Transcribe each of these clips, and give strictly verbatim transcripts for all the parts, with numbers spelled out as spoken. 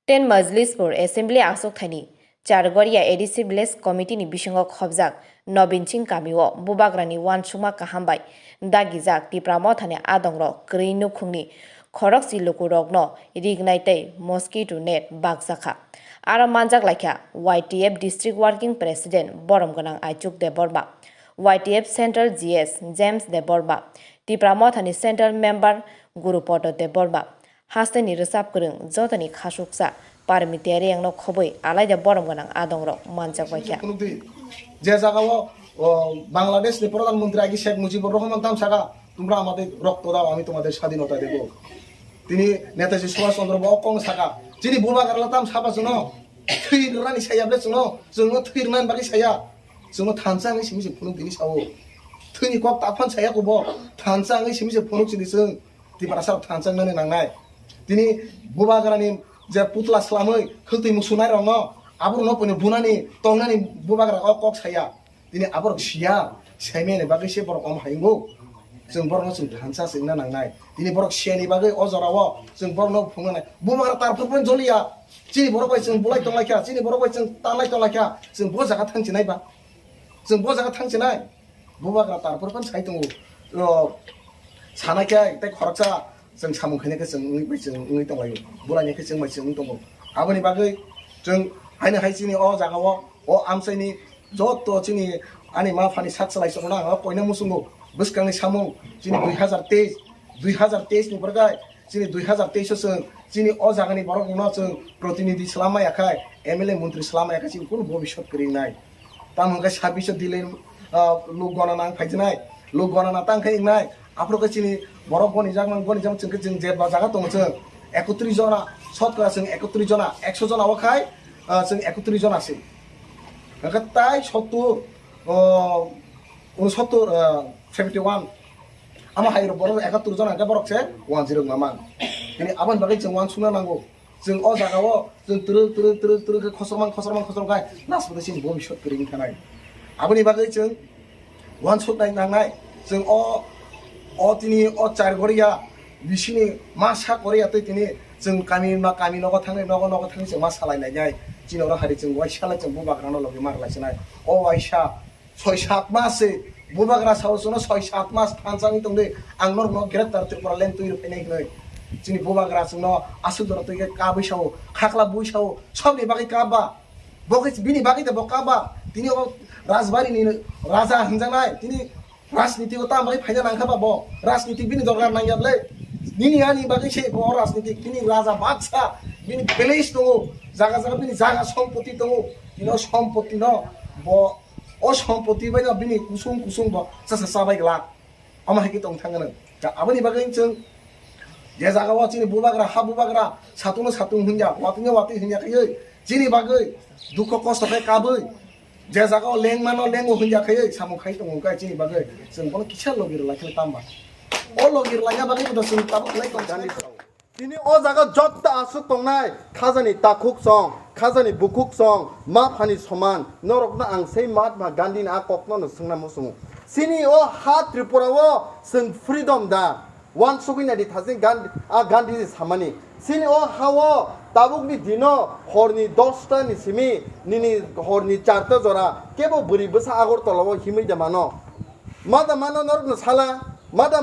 Ten Majlispur Assembly achukthani Chargoria A D C Village Committee ni bisingo khobjak Nobin Singh kamio bubagrani uansukma kaham bai dagijak Tipra Mothani adongrok kwrwi nukhungni khorokchi lukurokno rignai tei mosquito net bakjakha. Aro manjak laikha Y T F District Working President Borom Gwnang Aichuk Debbarma, Y T F Central G S James Debbarma, Tipra Mothani Central Member Gurupoto Debbarma, Hasteni rwchap kwrwng jotoni khasuksa Parmiti Reangno khobwi alaida borom gwnang adongrok manjak baikha. Phunukdi, je jagao, o, Bangladeshni Pradhan Mantri agi Sheikh Mujibur Rahman tam saka, "তোমরা আমাদের রক্ত দাও, আমি তোমাদের স্বাধীনতা দেব।" Tini Netaji Subhash Chandra Bose kong saka, chini bubagrala tam saba chwngno thwirnani saya ble chwngno, chwngno thwirnani bagwi saya, chwngno thansa wngwi simi se phunuk tini sao. Thwini kok ta phan saya kubo, thansa wngwi simi se phunuk chini chwng. Tiprasa rok thansa wngnani nangnai. Tini bubagrani je putla slamwi khwtwi musunai rokno, aborokno poino bunani tongnani bubagra o kok saya. Tini aborok siya, saimani bagwi se borok omo hai wngo. Chwng borokno chwng thansa se wngna nangnai. Tini borok siyani bagwi o jorao chwng borokno phunuknai. Bubagra tarpor phano joliya. Chini borok bai chwng bulai tonglaikha, chini borok bai chwng tanlai tonglaikha. Chwng bo jaga thang chinai ba? Chwng bo jaga thang chinai? Bubagra tarpor phano sai tongo. O, sana khe tei khoroksa chwng samung khaina khe chwng wngwi bai chwng wngwi tonglaio. Bulaina khe chwng bai chwng wngwi tongo. Aboni bagwi chwng haino hai chini o jagao, o amchaini joto chini ani ma phani sak salai chwngno ang o koina muchungo. Bwskangni samung chini dui hazar teis, dui hazar teis ni borok hai chini dui hazar teis o chwng chini o jagani borok rokno chwng protinidhi swlamaya khai, M L A montri swlamaya khai chini kunu bobiswt kwrwi wngnai. Tamo hwnkhe sabbish o Delhi, ah, lok gona nang phaijinai, lok gona na tang khe wngnai. Aphuru khe chini borok goni jak mang, goni jak chwng khe chwng je ba jaga tongo chwng ekotris jona, sotkora chwng ekotris jona, ekso jona o khai, ah, chwng ekotris jona se. Hwnkhe tai sottur, oh, unsottur, ah, seventy one. Amo hai rok borok ekattor jona hwnkhe borok se one zero wngna mang. Tini aboni bagwi chwng uansukna nango. Chwng o jagao chwng twrwk, twrwk, twrwk, twrwk khe khosor mang, khosor mang, khosor mang khai last pore chini bobiswt kwrwi wngkha nai. Aboni bagwi chwng uansuknai nangnai. Chwng o, o tini o char goriya bisini ma sa koriya tei tini chwng kami ma kami nogo thangwi, nogo nogo thangwi chwng ma salai lainai. Chini oro hari chwng uaisa lai chwng bubagrano logi mar lai sinai. O uaisa soi sat mas se bubagra sao chwngno soi sat mas thansa wngwi tongdi, ang norokno greptar Tripura land twi rw phainai hwnwi. Chini bubagra chwngno aswk jora twi khe kabwi sao, khakla bui sao, sobni bagwi kap ba? Bo khe bini bagwi de bo kap ba? Tini o rajbari ni raja hwnjaknai, tini rajniti o tamo bagwi phaina nangkha ba bo? Rajniti bini dorkar nangya ble? Nini ani bagwi se bo rajniti, bini raja baksa, bini palace tongo, jaga jaga bini jaga sompoti tongo, tini o sompoti no bo O sompoti bai no bini kusung kusung bo chasa chabai glak. Omo hai khe tong thang nang. Ta aboni bagwi chwng je jaga o chini bubagra, ha bubagra, satung no satung hwnja, watwi no watwi hwnja khaiwi chini bagwi dukho kosto khe kabwi je jaga o lengma no lengo hwnja khaiwi samung khai tongo khe chini bagwi chwng bono kisa logi rwlai khe tamba. O logi rwlaina bagwi bo chwng tabuk khlai tong thang. Tini o jaga jotto aswk tongnai khajani takhuk song, khajani bukhuk song, ma phani soman, norokno ang sei Mahatma Gandhi ni a kokno no swngna muchungo. Chini o ha Tripura o chwng freedom da? Uansugwi naidi thajin Gandhi, a Gandhi ji samani. Chini o ha o tabukni dino horni dosta ni simi nini horni charta jora kebo bwrwi bwsa Agartala o himwi da mano. Ma da mano norokno sala, ma da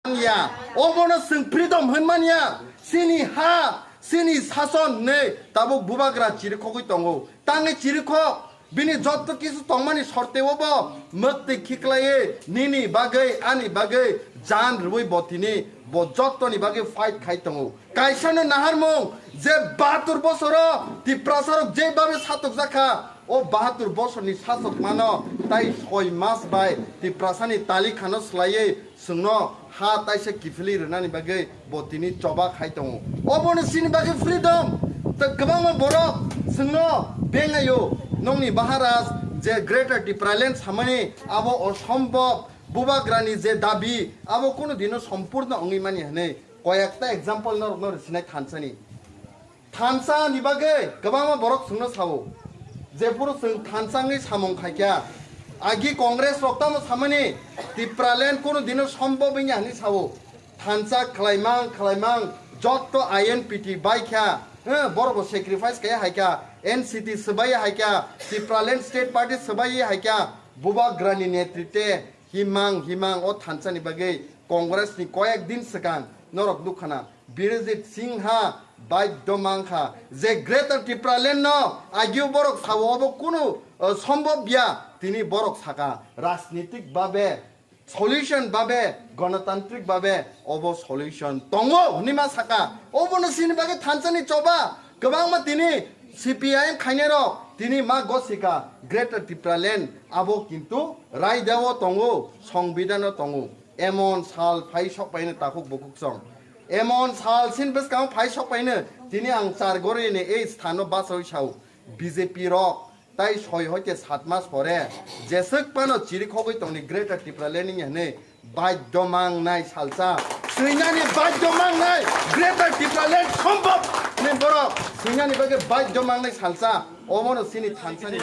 ya, obono chwng freedom hwn manya. Chini ha, chini sason hwnwi tabuk bubagra chirikhogwi tongo. Tangwi chirikhok, bini jotto kisu tongmani sorteo bo mwktwi khiklaiwi nini bagwi, ani bagwi jan rwui bo tini bo jottoni bagwi fight khai tongo. Kaisano naharmung je bahatur bosoro Tiprasarok jebhabe satokjakha, o bahatur bosorni sasokmano tai soi mas bai Tiprasani talikhano swlaiwi chwngno ha taisa kiphilwi rwnani bagwi bo tini choba khai tongo. Obono chini bagwi freedom. Tei kwbangma borok chwngno bengaio, nokni Maharaj je Greater Tipraland samani abo osombob, bubagrani je dabi abo kunu dino sompurno wngwi mani hwnwi koyekta example norokno rwsinai thansani. Thansa ni bagwi kwbangma borok chwngno sao, jephuru chwng thansa wngwi samung khaikha, agi Congress rok tamo samani Tipraland kunu dino sombhob wngya hwnwi sao. Thansa khlaimang khlaimang jotto I N P T baikha, Eh, borok bo sacrifice kaya hai kha, N C T swbai hai kha, Tipraland State Party swbai hai kha, Bubagrani netrite himang himang o thansa ni bagwi Congress ni koyek din swkang norok nukha na, Birjit Singha baidyo mangkha je Greater Tipraland no agio borok sao obo kunu, eh, sombobya, tini borok saka rajnitik babe solution babe, gonotantrik babe obo solution tongo hwnwi ma saka. Obono sini bagwi thansani choba kwbangma tini C P I M khainai rok tini ma gosika Greater Tipraland abo kintu raidao tongo, songbidano tongo. Emon sal phai sok paino takhuk bukhuk song. Emon sal sin bwskango phai sok paino tini ang char gori ni ei sthano bachawi sao B J P rok. Tai soi hoite sat mas pore jeswk phano chirikhogwi tongni Greater Tipraland ni hwnwi baidyo mangnai salsa swinani baidyo mangnai Greater Tipraland sombhob ni borok swinani bagwi baidyo mangnai salsa omono sini thansani.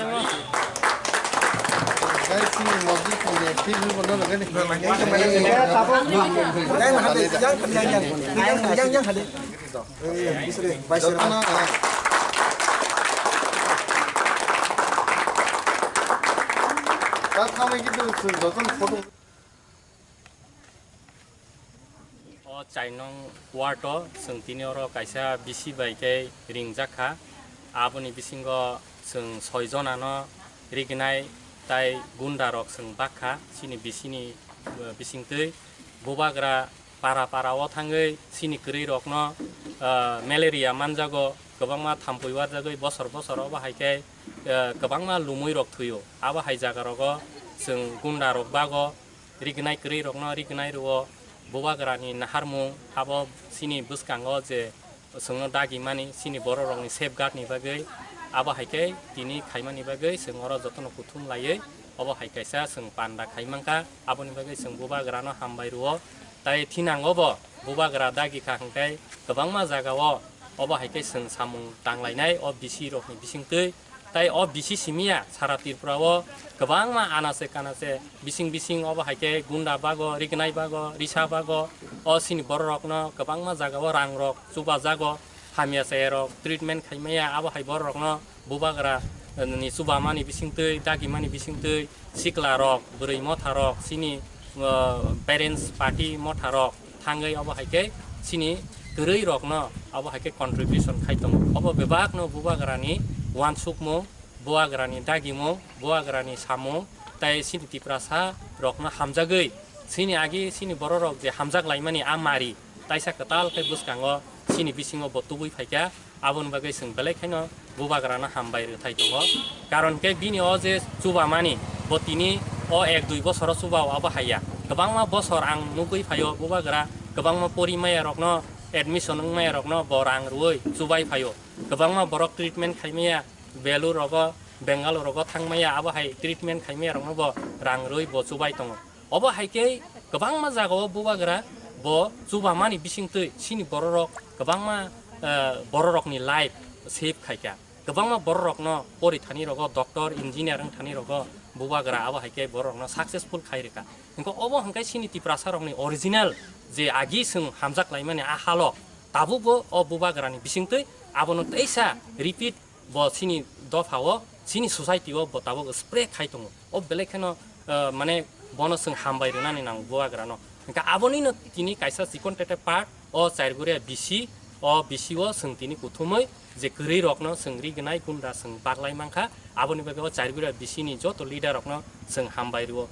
O chai nong ward o chwng tini oro kaisa B C bai khe ringjak kha. Aboni bisingo chwng soi jonano rignai tai gunda rok chwng bak kha chini B C ni, eh, bisingtwi. Bubagra para para o thangwi chini kwrwi rokno, ah, malaria manjago, kwbangma thampui warjagwi bosor bosor obo hai khe, ah, kwbangma lumui rok thwio. Abo hai jaga rogo chwng gunda rok bago rignai kwrwi rokno rignai rwo. Bubagra ni naharmung abo chini bwskango je chwngno dagimani chini borok rokni safeguard ni bagwi, abo hai khe tini khaimani bagwi chwng oro jotono kuthum laiwi obo hai kaisa chwng panda khai mankha, aboni bagwi chwng Bubagrano hambai rwo. Tai thinango bo Bubagra dagi kha hwnkhe kwbangma jagao obo hai khe chwng samung tanglainai o B C rokni bisingtwi. Tai o B C simiya sara Tripura o kwbangma anase kanase bising bising obo hai khe gunda bago, rignai bago, risa bago, o chini borok rokno kwbangma jaga o rang rok chubajago, hamya chaya rok treatment khaimaya, abo hai borok rokno Bubagra, eh, ni chubamani bisingtwi, dagimani bisingtwi, sikla rok, bwrwi motha rok, chini, eh, parents party motha rok, thangwi obo hai khe chini kwrwi rokno obo hai khe contribution khai tongo. Obo bebakno Bubagrani uansukmung, Bubagrani dagimung, Bubagrani samung, tai chini Tiprasa rokno hamjagwi chini agi chini borok rok je hamjak laimani a mari taisa kwtal khe bwskango chini bisingo bo tubui phaikha. Aboni bagwi chwng belai kheno Bubagrano hambai rwthai tongo. Karon khe bini o je chubamani, bo tini o ek dui bosoro chubao abo haiya. Kwbangma bosor ang nugwi phaio Bubagra, kwbangma pori maya rokno, admission wng maya rokno bo rang rwui chubai phaio. Kwbangma borok treatment khai maya, Belur rogo, Bengaluru rogo thang maya, abo hai treatment khai maya rokno bo rang rwui bo chubai tongo. Obo hai khe kwbangma jagao Bubagra bo chubamani bisingtwi chini bororok kwbangma, eh, bororokni life save khaikha. Kwbangma bororokno pori thani rogo, doctor, engineer wng thani rogo Bubagra abo hai khe bororokno successful khai rwkha. Hwnkhe obo hwnkhe chini Tiprasa rokni original je agi chwng hamjak laimani a halo tabukbo o Bubagrani bisingtwi abono teisa repeat bo chini dopha o, chini society o bo tabuk spread khai tongo. O belai kheno, eh, mane bono chwng hambai rwnani nango Bubagrano. Hwnkhe abonino tini kaisa chikon tete part o Chairguria B C, o B C o chwng tini kuthumwi je kwrwi rokno chwng rignai gunda chwng baglai mankha. Aboni bagwi o Chairguria B C ni joto leader rokno chwng hambai rwo.